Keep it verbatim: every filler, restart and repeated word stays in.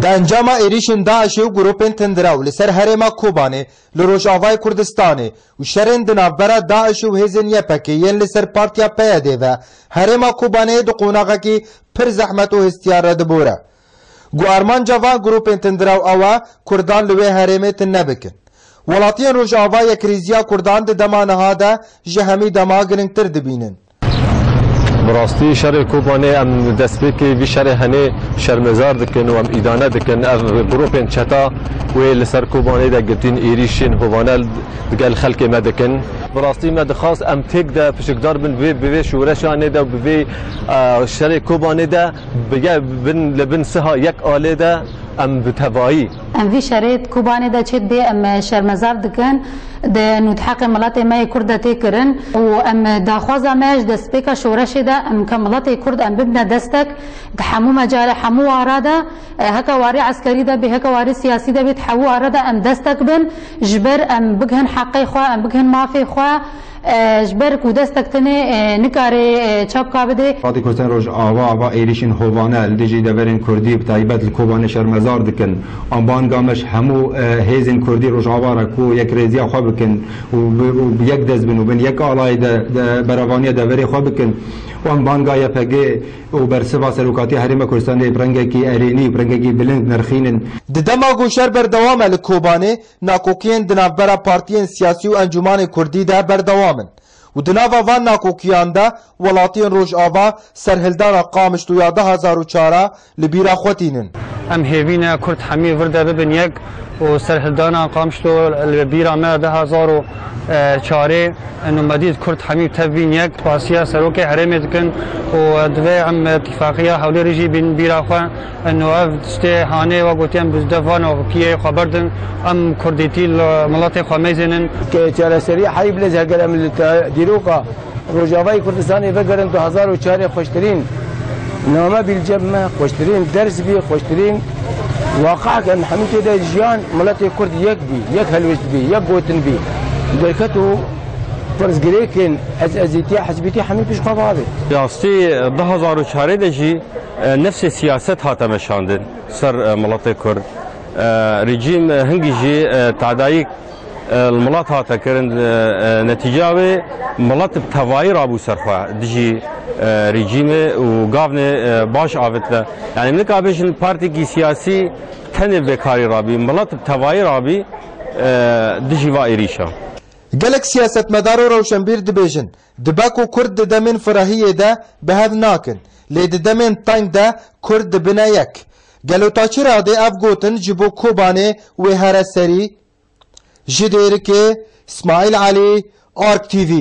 Di encama êrîşên DAIŞê û grûpên tundrew li ser herêma Kobanê li Rojavayê Kurdistanê û şerên di navbera DAIŞ û hêzên Y P G yên li ser partiya P Y D ve, herêma Kobanê di qonaxekî pir zehmet û hestiyar re dibore. Ku armanca van grûpên tundrew ew e Kurdan li wê herêmê tune bikin. Welatiyên Rojava yekrêziya Kurdan di dema niha de ji hemî dema girîngtir dibînin. Bi rastî şerê Kobanê em destpêkê vî şerê henê şermezar dikin û em îdane dikin. Ev grûpên çeta wê li ser Kobanê de girtîn êrîşên hovane digel xelkê me dikin. Bi rastî me dixwast em têk de pişikdar bin vê, bi vê şoreşanê de û bi vê, e, şerê Kobanê de bi ye-, bin, li bin siha yek alê de em bi tevayî. Em vî şerê Kobanê de çêt bê em, e, şermezar dikin. Di nû di heqê miletê me yê Kurd de tê kirin û em daxwaza me ji destpêka şoreşê de em ke miletê Kurd em bibine destek di hemû mecale, hemû wara de, e, heke warî eskerî de bê, heke warî siyasî de bê, di hemû wara de em destek bin, ji ber em bigihin heqê xwe, em bigihin mafê xwe, e, ji ber ku destek tenê, e, nikare, e, çapka bidê. Fatî Kursen Rojava, ava êrîşên hovane li dijî deverên Kurdî, bi taybet li Kobanê şermezar dikin. Em banga me ji hemû, e, hêzên Kurdî Rojava re ku yekrêziya xwe bikin û bi, û bi yek dest bin û bin yek alayê de, de berevaniya deverê xwe bikin. Û em banga Y P G û bersiva Serokatiya Herêma Kurdistanê bi rengekî erênî, bi rengekî bilind nirxînin. Di dema ku şer berdewam e li Kobanê, nakokiyên di navbera partiyên siyasî û encûmanên Kurdî de berdewam in. Û di nava van nakokiyan de welatiyên Rojava serhildana Qamişlo ya du hezar û çar a li bîra xwe tînin. Em hêvî ne Kurd hemî vir de bibin yek û serhildana Qamişlo li bîra me du hezar û çarê, û me dît Kurd hemî tev bîn yek. Spasiya Serokê Herêmê dikin û divê em îtîfaqiya Hewlêrê jî bîn bîra xwe. Eno ev tiştê hanê, we gotiye em bi dev van û piyê xwe berdin, em kurdîtî li miletê xwe meyzênin. Ke çareserî heyb lê heger em li te-, dîroka Rojavayê Kurdistanê vegerin du hezar û çarê xweştirîn name bî li cem me, xweştirîn ders bî, xweştirîn waqihek em hemî tê de jiyan, miletê Kurd yek bî, yek helwişt bî, yek gotin bî. Derket û pirsgirêkên ez-, ezîtiya hizbîtî hemî pişt xwe bavê. Rastî du hezar û çarê de jî e, nefsê siyaset hate meşandin ser, e, miletê Kurd. E, rejîm, e, hingî jî, e, tadayîk, e, li milet hate kirin, e, e, netîca wê milet bi tevayî rabû ser xwe dijî, e, rejîmê û gavnê, e, baş avitine. Yani nika bêjin partîkî siyasî tenê bêkarî rabî, milet bi tevayî rabî, e, dijî va êrîşa. Gelek siyasetmedar û rewşenbîr dibêjin, dibe ku Kurd di demên firehiyê de bi hev nakin, lê di demên teng de Kurd dibine yek. Gelo ta çi radê ev gotin ji bo Kobanê wê here serî? Ji Dêrikê, Smaîl Elî, Ark T V.